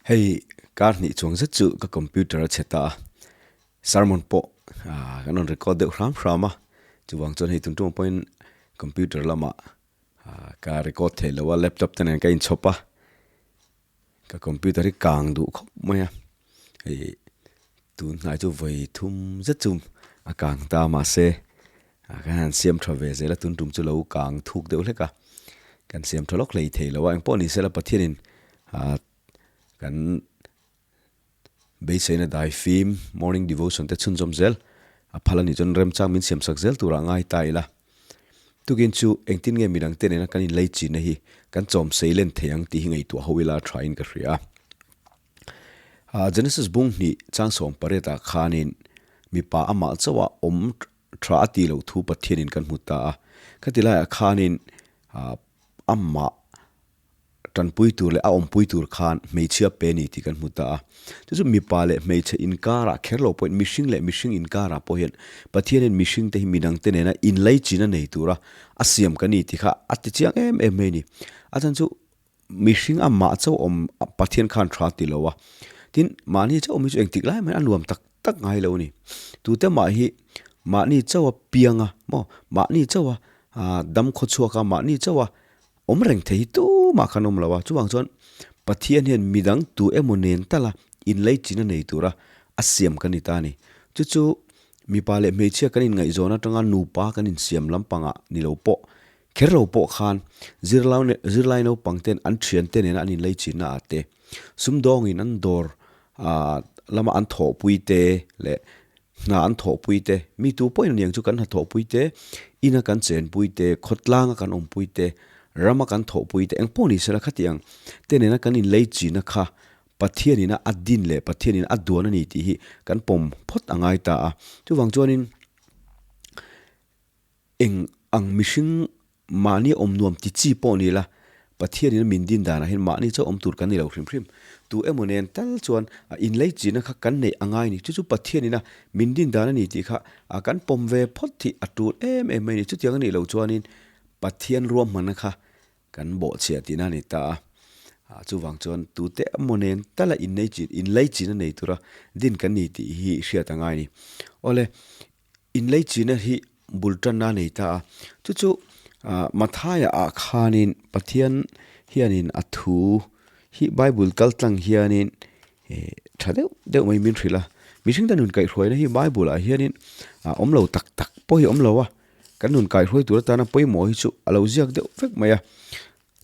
Hei kar hnih chuang zet chu ka computer a chhe ta a, sermon pawh kan rawn record deuh hram hram a, chuvang chuan hei tun tumah pawhin computer lamah ka record thei lo a, laptop te nen ka inchhawp a, Ka computer hi kang duh khawp mai a, hei tun hnai chu vawi thum zet chu a kang ta mahse kan han siam tha ve zel a tun tum chu lo kang thuk deuh hlek a, kan siam tha lawk hlei thei lo a, engpawh ni sela Pathianin ah kan beiseina dai fim morning devotion te chhunzawm zel a phal a nih chuan remchang min siam sak zel turah ngai ta ila. Tukin chu engtin nge midang te nena kan inlei chinna hi kan chawm sei len thei ang tih hi ngaihtuah ho ila tha in ka hria. Genesis bung hnih chang 18 ah khanin mipa amah chauha awm tha a tih loh thu Pathianin kan hmu ta a. Khati laiah khanin amah Tanpui tur leh a awmpui tur khan hmeichhia pe ni tih kan hmu ta a. Chu chu mipa leh hmeichhe inkarah kher lo pawhin mihring leh mihring inkarah pawh hian Pathianin mihringte hi midangte nena inlaichin a nei tura a siam ka ni tih kha a ti chiang em em mai a ni. A chhan chu mihring amah chauh awm Pathian khan tha ti lo a. Tin, mahni chauh awm hi chu engtik lai mai a nuam tak tak ngai lo a ni. Tute mah hi mahni chauha pianga maw mahni chauha dam khawchhuaka mahni chauha Awm reng thei hi tumah khan awm lo a, chuvang chuan Pathian hian midang tu emaw nen tala inleichin a nei tura a siam kan ni ta a ni. Chu chu mipa leh hmeichhia kan inngaihzawn atanga nupa kan insiam lampangah ni lo pawh, kher lo pawh khan zirlai naupang ten an thiante nena an inleichinna ah te, sumdawngin an dawr lama an thawhpui te leh Hna an thawhpui te, mi tu pawhin aniang chu kan hnathawhpui te, ina kan chenpui te, khawtlanga kan awmpui te, rama kan thawhpui te, engpawh ni sela khatiang te nena kan inlei china kha Pathianina a din leh Pathianina a duan a ni tih hi kan pawm phawt a ngai ta a. Chuvang chuanin Eng ang mihring mahni awm nuam ti chi pawh ni la, Pathianin a min din danah hian mahni chauh awm tur kan ni lo hrim hrim. Tu emaw nen tal chuan a inlei china kha kan neih a ngai ni. Chu chu Pathianin a min din dan a ni tih kha a kan pawm ve phawt hi a tul em em mai a ni. Chutiang a nih loh chuanin Pathian ruahmanna kha kan bawhchhiah tihna a ni ta a. Chuvang chuan tute emaw nen tala innei chin, inlei china nei tura din kan ni tih hi hriat a ngai a ni. Awle, Inlei china hi bul tanna a nei ta a, chu chu Mathaia ah khanin Pathian hianin a thu hi Bible kal tlang hianin tha deuh deuh mai min hrilh a, mihring te nun kaihhruaina hi Bible ah hianin a awm lo tak tak pawh hi a awm lo a, kan nun kaihhruai tur atana pawimawh hi chu a lo ziak deuh vek mai a,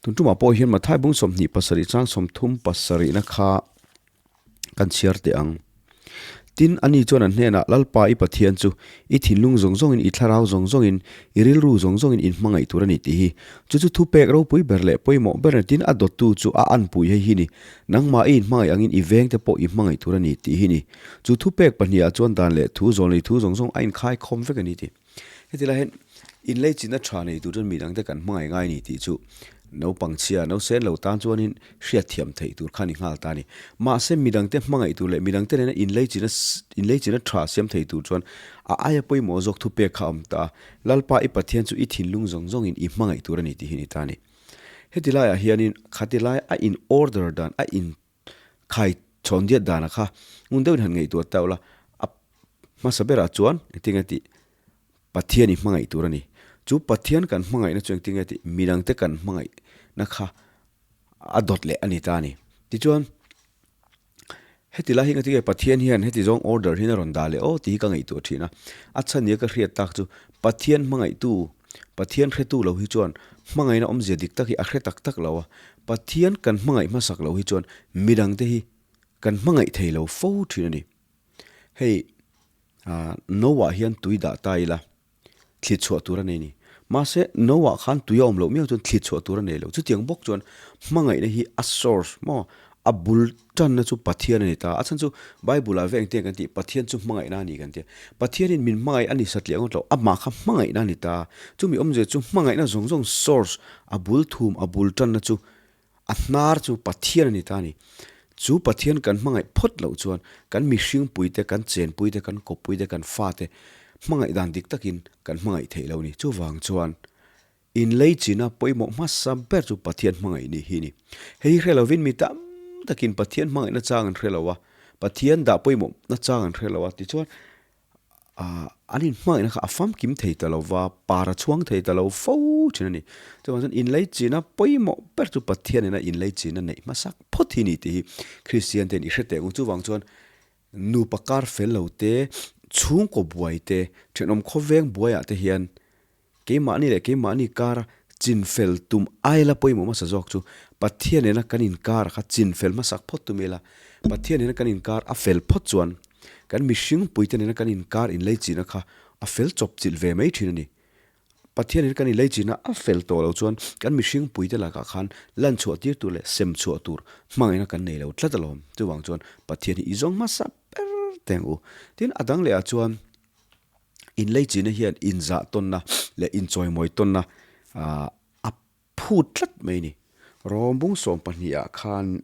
tun tumah pawh hian Mathai bung 27 chang 37 na kha kan chhiar teh ang. Tin, ani chuan an hnenah, Lalpa i Pathian chu i thinlung zawng zawngin, i thlarau zawng zawngin, i rilru zawng zawngin in hmangaih tur a ni tih hi. Chu chu thupek ropui ber leh pawimawh ber a ni. Tin, a dawttu chu a anpui hei hi ni, Nangmah i inhmangaih angin i vengte pawh i hmangaih tur a ni tih hi ni. Chu thupek pahniha chuan dan leh thu zawn leh thu zawng zawng a inkhaikhawm vek a ni tih. Heti lai hian inleichina tha nei tur chuan mi dangte kan hmangaih ngai ni tih chu naupang chhia, nausen lo tan chuanin hriatthiam theih tur kha a ni nghal ta a ni. Mahse mi dangte hmangaih tur leh mi dangte nena inleichina inleichina tha siam thei tur chuan a aia pawimawh zawk thupek kha a awm ta a, Lalpa i Pathian chu i thinlung zawng zawngin i hmangaih tur a ni tih hi a ni ta a ni. Heti laiah hianin khati lai a in order dan a in Khai chhawn diat dana kha ngun deuhin han ngaihtuah ta ula, a hmasa berah chuan engtin nge tih Pathian i hmangaih tur a ni. Chu Pathian kan hmangaihna chu engtin nge tih midangte kan hmangaihna kha a dawt leh a ni ta a ni. Tichuan, heti lai hi engati nge Pathian hian heti zawng order hian a rawn dah leh aw tih hi ka ngaihtuah thin a. A chhan nia ka hriat tak chu Pathian hmangaihtu Pathian hretu lo hi chuan hmangaihna awmzia dik tak hi a hre tak tak lo a, Pathian kan hmangaih hmasak lo hi chuan midangte hi kan hmangaih thei lo fo thin a ni. Hei Noah hian tui dah ta ila thli chhuah tur a nei ni. Mahse Noah khan tui a awm loh miau chuan thli chhuah tur a nei lo. Chutiang bawk chuan hmangaihna hi a source maw A bul tanna chu Pathian a ni ta. A chhan chu Bible-ah ve engtiang kan tih, Pathian chu hmangaihna a ni kan ti a. Pathianin min hmangaih a ni satliah ngawt lo, amah kha hmangaihna a ni ta. Chumi awmzia chu hmangaihna zawng zawng source, a bul thum, a bul tanna chu, a hnar chu Pathian a ni ta a ni. Chu Pathian kan hmangaih phawt loh chuan kan mihringpuite, kan chenpuite, kan kawppuite, kan fate hmangaih dan dik takin kan hmangaih theih lo a ni. Chuvang chuan. Inleichina pawimawh hmasa ber chu Pathian hmangaih ni hi a ni. Hei hi hre lovin mi tam takin Pathian hmangaihna chang an hre lo a, Pathian dah pawimawhna chang an hre lo a, tichuan an inhmangaihna kha a famkim thei ta lo va, par a chhuang thei ta lo fo thin a ni. Chuvang chuan inleichina pawimawh ber chu Pathian ina inleichina neih hmasak phawt hi a ni tih hi Kristian ten i hre teh ang u. Chuvang chuan nupa kar fel lo te, chhungkaw buai te, thenawm khawveng buaiah te hian Keimahni leh keimahni kara chinfel tum aila pawimawh hmasa zawk chu Pathian nena kan inkar kha chinfel hmasak phawt tum ila, Pathian nena kan inkar a fel phawt chuan kan mihring puite nena kan inkar inleichihna kha a fel chawp chilh ve mai thin a ni. Pathian nena kan inleichihna a fel tawh lo chuan kan mihring puite lakah khan lan chhuah tir tur leh sem chhuah tur hmangaihna kan nei lo tlat alawm. Chuvang chuan Pathian hi i zawng hmasa ber teng u. Tin, a dang lehah chuan Inleichina hian inzah tawnna leh inchawimawi tawnna a phut tlat mai a ni. Rawmbung 12 ah khan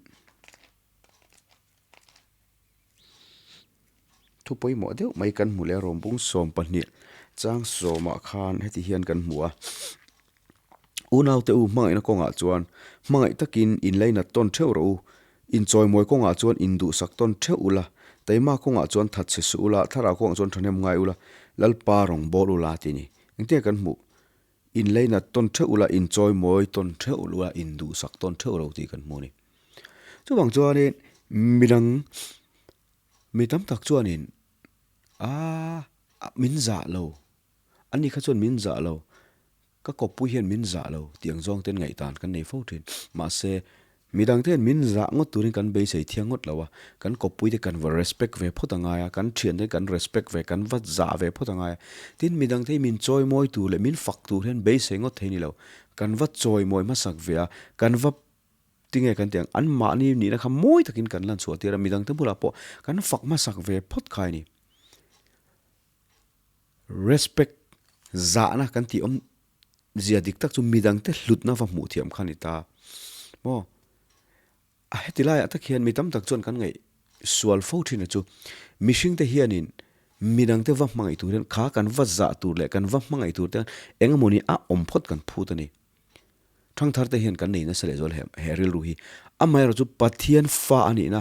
thu pawimawh deuh mai kan hmu leh a, rawmbung 12 chang sawmah khan heti hian kan hmu a, Unaute u hmangaihna kawngah chuan hmangaih takin inleinat tawn theuh rawh u, Inchawimawi kawngah chuan induhsak tawn theuh ula, taima kawngah chuan that chhe suh ula, thlarau kawngah chuan thahnem ngai ula, Lalpa rawn bawl ula ti a ni. Engtinge kan hmuh? Inleinat tawn theuh ula, inchawimawi tawn theuh ula, induhsak tawn theuh ro tih kan hmu a ni. Chuvang chuanin midang mi tam tak chuanin aaa min zah lo, ani kha chuan min zah lo, Ka kawppui hian min zah lo tih ang zawng ten ngaihdan kan nei fo thin. Mahse, midang te hian min zah ngawt turin kan beisei thiang ngawt lo a, kan kawppui te kan va respect ve phawt a ngai a, kan thian te kan respect ve, kan va zah ve phawt a ngai a. Tin, midang te hi min chawimawi tur leh min fak tur hian beisei ngawt thei ni lo. Kan va chawimawi hmasak ve a, kan va tinge kan tih ang, an mahni nihna kha mawi takin kan lan chhuah tir a, midang te bulah pawh kan fak hmasak ve phawt khai a ni. Respect, zahna kan tih awm zia dik tak chu midangte hlutna va hmuh thiam kha a ni ta maw? A heti laiah tak hian mi tam tak chuan kan ngaih sual fo thin a chu mihringte hianin midangte va hmangaih tur hian kha kan va zah tur leh kan va hmangaih tur te eng emawni a awm phawt kan phut a ni. Thangthar te hian kan nei nasa lehzual he rilru hi. Amaherawhchu Pathian fa a nihna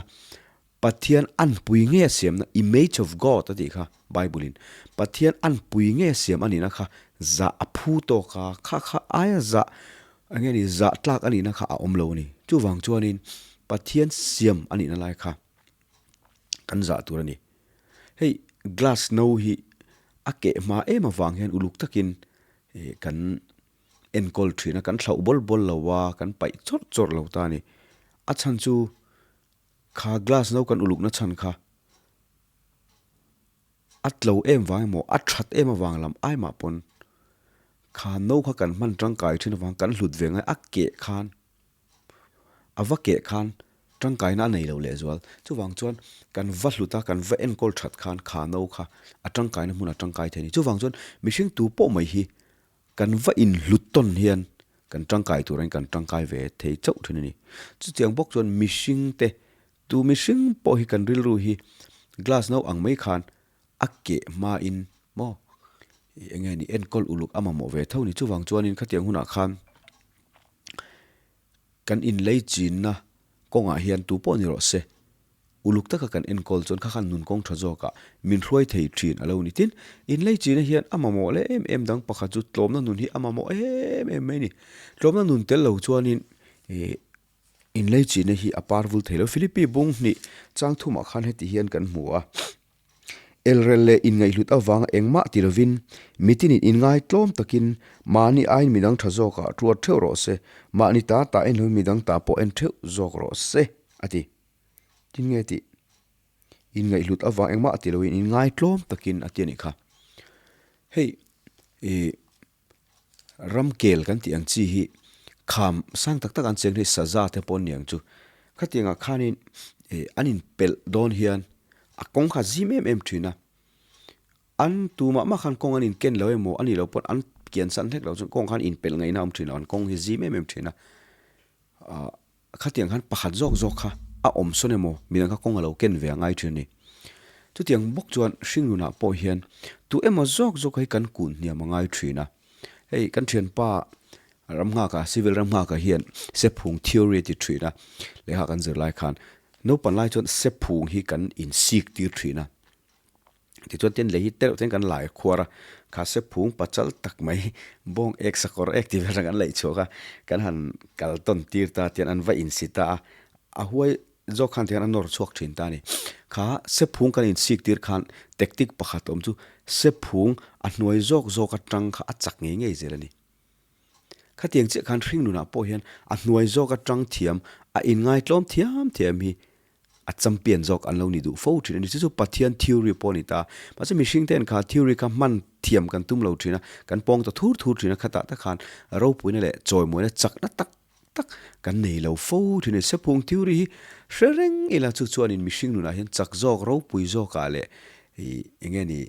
Pathian anpui nge a siamna, image of God a tih kha Bible in, Pathian anpui nge a siam a nihna kha zah a phu tawk a, kha kha aia zah eng nge ni zah tlak a nihna kha a awm lo a ni. Chuvang chuanin Pathian siam a nihna lai kha kan zah tur a ni. Hei glass no hi a keh hma em avang hian uluk takin kan enkawl thin a, kan thlauh bawl bawl lo a, kan paih chawrh chawrh lo ta a ni. A chhan chu Kha glass no kan ulukna chhan kha a tlo em vang emaw a that em avang lam ai mah pawn kha no kha kan hman tangkai thin avang kan hlut ve ngai a keh khan a va keh khan tangkaina a nei lo leh zual chuvang chuan kan va hlut a kan va enkawl that khan kha no kha a tangkaina hmun a tangkai thei a ni chuvang chuan mihring tu pawh mai hi Kan va inhlut tawn hian kan tangkai tur angin kan tangkai ve thei chauh thin a ni. Chutiang bawk chuan mihring te, tu mihring pawh hi kan rilru hi glass no ang mai khan a keh hmain maw eng nge ni enkawl uluk a mamawh ve tho a ni. Chuvang chuanin khatiang hunah khan kan inlei chinna kawngah hian tu pawh ni rawh se. Uluk taka kan enkawl chuan kha khan nun kawng tha zawkah min hruai thei thin a lo ni. Tin, inlei china hian a mamawh leh em em dang pakhat chu tlawmna nun hi a mamawh em em mai a ni. Tlawmna nun tel lo chuanin ih inlei china hi a par vul thei lo. Philippi bung hnih chang thumah khan heti hian kan hmu a, Elrel leh inngaihhlut avanga engmah ti lovin mitinin inngai tlawm takin mahni aiin midang tha zawkah ruat theuh rawh se, mahni ta ta en lovin midang ta pawh en theuh zawk rawh se, a ti. Tin nge tih? Inngaihhlut avang engmah a ti loin inngaitlawm takin a ti a nih kha. Hei ih ramkel kan tih ang chi hi kham sang tak tak an cheng hi saza te pawh an ni ang chu. Khatiangah khanin ih an inpelh dawn hian a kawng kha a zim em em thin a. An tumah mah khan kawng an inken lo emaw a nih loh pawn an kian san hlek loh chuan kawng khan inpelh ngaihna a awm thin lo. An kawng hi zim em em thin a. Ahh. Khatiang khan pakhat zawk zawk kha a awm sawn emaw midang kha kawng a lo ken ve a ngai thin a ni. Chutiang bawk chuan hringnunah pawh hian tu emaw zawk zawk hi kan kun hniam a ngai thin a. Hei kan thianpa. Ramnghaka, Civil Ramnghaka hian Sephung theory a ti thin a, lehkha kan zir lai khan naupan lai chuan Sephung hi kan insik tir thin a. Tichuan tin lei hi tereuh ten kan lai khuar a, kha Sephung pachal tak mai bawng ek sakawr ek tih vel kan laih chhuak a, kan han kal tawn tir ta tian an va insi ta a, a huai zawk khan tihian a nawr chhuak thin ta a ni. Kha Sephung kan insik tir khan tactic pakhat awm chu Sephung a hnuai zawk zawk atang kha a chak ngei ngei zel a ni. Khatiang chiah khan hring nunah pawh hian a hnuai zawk atang thiam, a inngaitlawm thiam thiam hi a champion zawk an lo ni duh fo thin a ni. Chu chu Pathian theory pawh a ni ta. Mahse mihring ten kha theory kha hman thiam kan tum lo thin a, kan pawng ta thur thur thin a, khatah tak khan ropuina leh chawimawina chakna tak tak kan nei lo fo thin a ni. Sephung theory hi hre reng ila chu chuanin mihring nunah hian chak zawk, ropui zawkah leh ih eng nge ni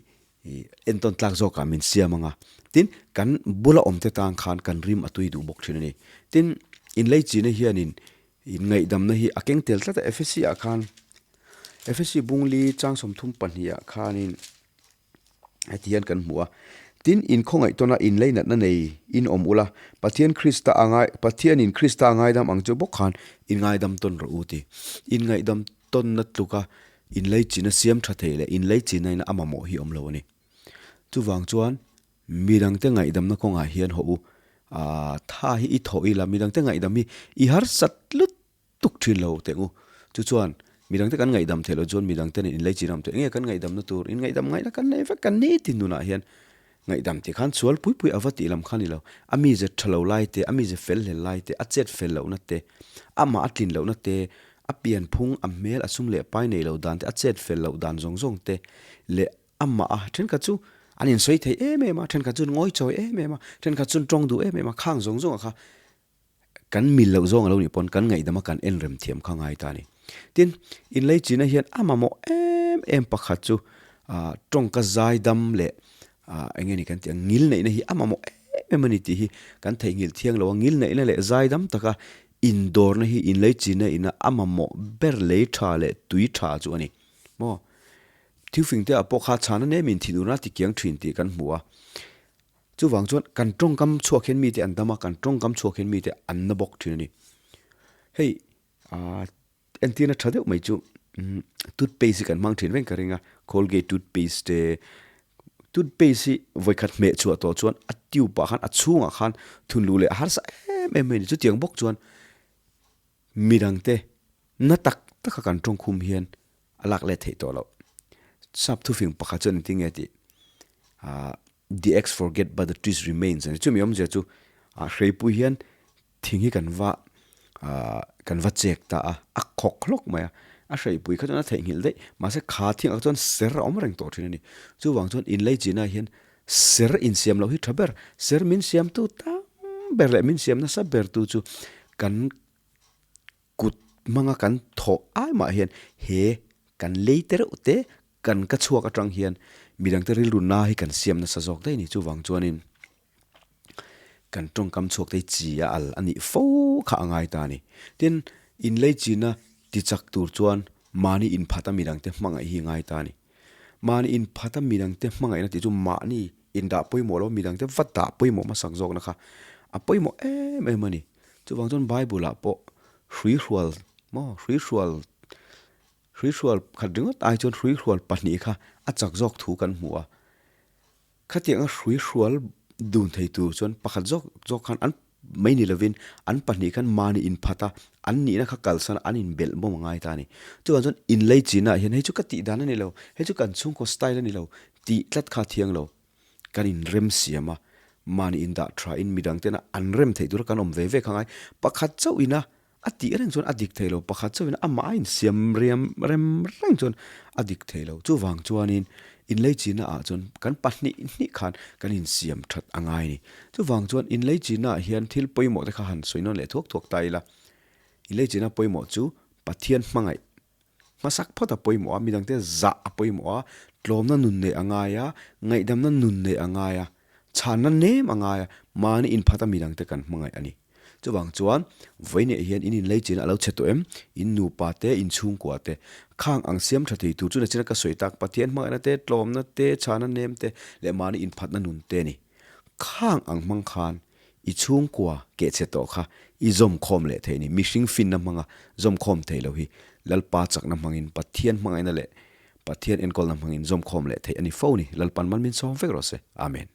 I entawn tlak zawkah min siam ang a, tin, kan bula awmte tan khan kan rim a tui duh bawk thin a ni. Tin, inleichina hianin inngaihdamna hi a keng tel tlat a, Efesi ah khan, Efesi bungli chang 32 ah khanin heti hian kan hmu a, Tin, inkhawngaih tawna inleinatna nei in awm ula, Pathian Krista a ngai, Pathianin Krista a ngaidam ang chu bawk khan inngaidam tawn rawh u ti. Inngaihdam tawnna tluka inleichina siam tha thei leh inleichina in a mamawh hi awm lo a ni. Chuvang chuan midangte ngaihdamna kawngah hian hawh u, aah tha hi i thawh ila midangte ngaihdam hi i harsat lutuk thin lo teh u. Chu chuan midangte kan ngaihdam theih loh chuan midangte nen inleichina awm theih. Enge kan ngaihdamna tur? Inngaihdam ngaihna kan nei vek kan nitin nunah hian Ngaihdam tih khan sual pui pui a va tih lam kha ni lo. A mize tha lo lai te, a mize fel hlel lai te, a chet fel lohna te, amah a tlin lohna te, a pianphung, a hmel, a sum leh pai nei lo dan te, a chet fel loh dan zawng zawng te leh amah a thenkhat chu an insawi thei em em a, thenkhat chu an ngawichawi em em a, thenkhat chu an tawng duh em em a, khang zawng zawngah kha Kan mil loh zawng a lo nih pawn kan ngaihdama kan en rem thiam kha ngai ta a ni. Tin, inleichina hian a mamawh em em pakhat chu tawngka zaidam leh eng nge ni kan tih ang ngil neihna hi a mamawh em em a ni tih hi kan theihnghilh thiang lo a. Ngil neihna leh zaidam taka indawrna hi inleichina ina a mamawh ber lei tha leh tui tha chu a ni. Maw? Thiufingte ah pawh kha chhana nemin thinurna a tikiang thin tih kan hmu a. Chuvang chuan kan tawngkam chhuak hian mite an dam a, kan tawngkam chhuak hian mite an na bawk thin a ni. Hei aah entirna tha deuh mai chu toothpaste hi kan hmang thin reng ka ring a, Colgate toothpaste te, toothpaste hi vawikhat hmeh chhuah tawh chuan a tube ah khan a chhungah khan thun luh leh a harsa em em mai a ni. Chutiang bawk chuan midangte na tak taka kan tawngkhum hian a lak let theih tawh loh. Sap thufing pakhat chuan engtin nge tih aah The axe forget but the twist remains a ni. Chumi awmzia chu ah hreipui hian thing hi kan va ah kan va chek ta a, a khawk hlawk mai a, a hreipui kha chuan a theihnghilh daih mahse kha thing ah chuan ser a awm reng tawh thin a ni. Chuvang chuan inleichina hian ser insiam loh hi tha ber, ser min siamtu tam ber leh min siam nasa bertu chu kan Kut hmanga kan thawh ai mah hian he kan lei te reuh te kan ka chhuak atang hian midangte rilru na hi kan siam nasa zawk daih a ni. Chuvang chuanin kan tawngkam chhuak te hi chi a al a nih fo kha a ngai ta a ni. Tin, inlei china ti chak tur chuan mahni inphat a midangte hmangaih hi a ngai ta a ni. Mahni inphat a midangte hmangaihna tih chu mahni indah pawimawh lo midangte va dah pawimawh hmasak zawkna kha a pawimawh em em a ni. Chuvang chuan Bible ah pawh hruihrual maw hruihrual hruihrual khat ringawt ai chuan hruihrual pahnih kha a chak zawk thu kan hmu a. Khatianga hruihrual dun thei tur chuan pakhat zawk zawk khan an mai ni lovin an pahnih khan mahni inphat a, an nihna kha kalsan a an inbelh bawm a ngai ta a ni. Chuvang chuan inlei chinah hian hei chu ka tih dan a ni lo, hei chu kan chhungkaw style a ni lo tih tlat kha a thiang lo. Kan inrem siam a, mahni indah tha in midang tena an rem theih tura kan awm ve ve kha ngai. Pakhat chauh ina a tih reng chuan a dik thei lo, pakhat chauh ina amah a insiam riam rem reng chuan a dik thei lo. Chuvang chuanin inleichina ah chuan kan pahnih hnih khan kan insiam that a ngai a ni. Chuvang chuan inleichina ah hian thil pawimawh te kha han sawi nawn leh thuak thuak ta ila, inleichina pawimawh chu Pathian hmangaih Hmasak phawt a pawimawh a, midangte zah a pawimawh a, tlawmna nun neih a ngai a, ngaihdamna nun neih a ngai a, chhanna nem a ngai a, mahni inphat a midangte kan hmangaih a ni. Chuvang chuan, vawiinah hian in inleichin a lo chhe tawh em? In nupa te, in chhungkua te, khang ang siam tha thei tur chu nachina ka sawi tak, Pathian hmangaihna te, tlawmna te, chhanna nem te leh mahni inphatna nun te a ni. Khang ang hmang khan. I chhungkua keh chhe tawh kha i zawmkhawm leh thei ni. Mihring finna hmanga zawmkhawm thei lo hi Lalpa chakna hmangin Pathian hmangaihna leh Pathian enkawlna hmangin zawmkhawm leh theih a ni fo ni. Lalpan mal min sawm vek rawh se. Amen.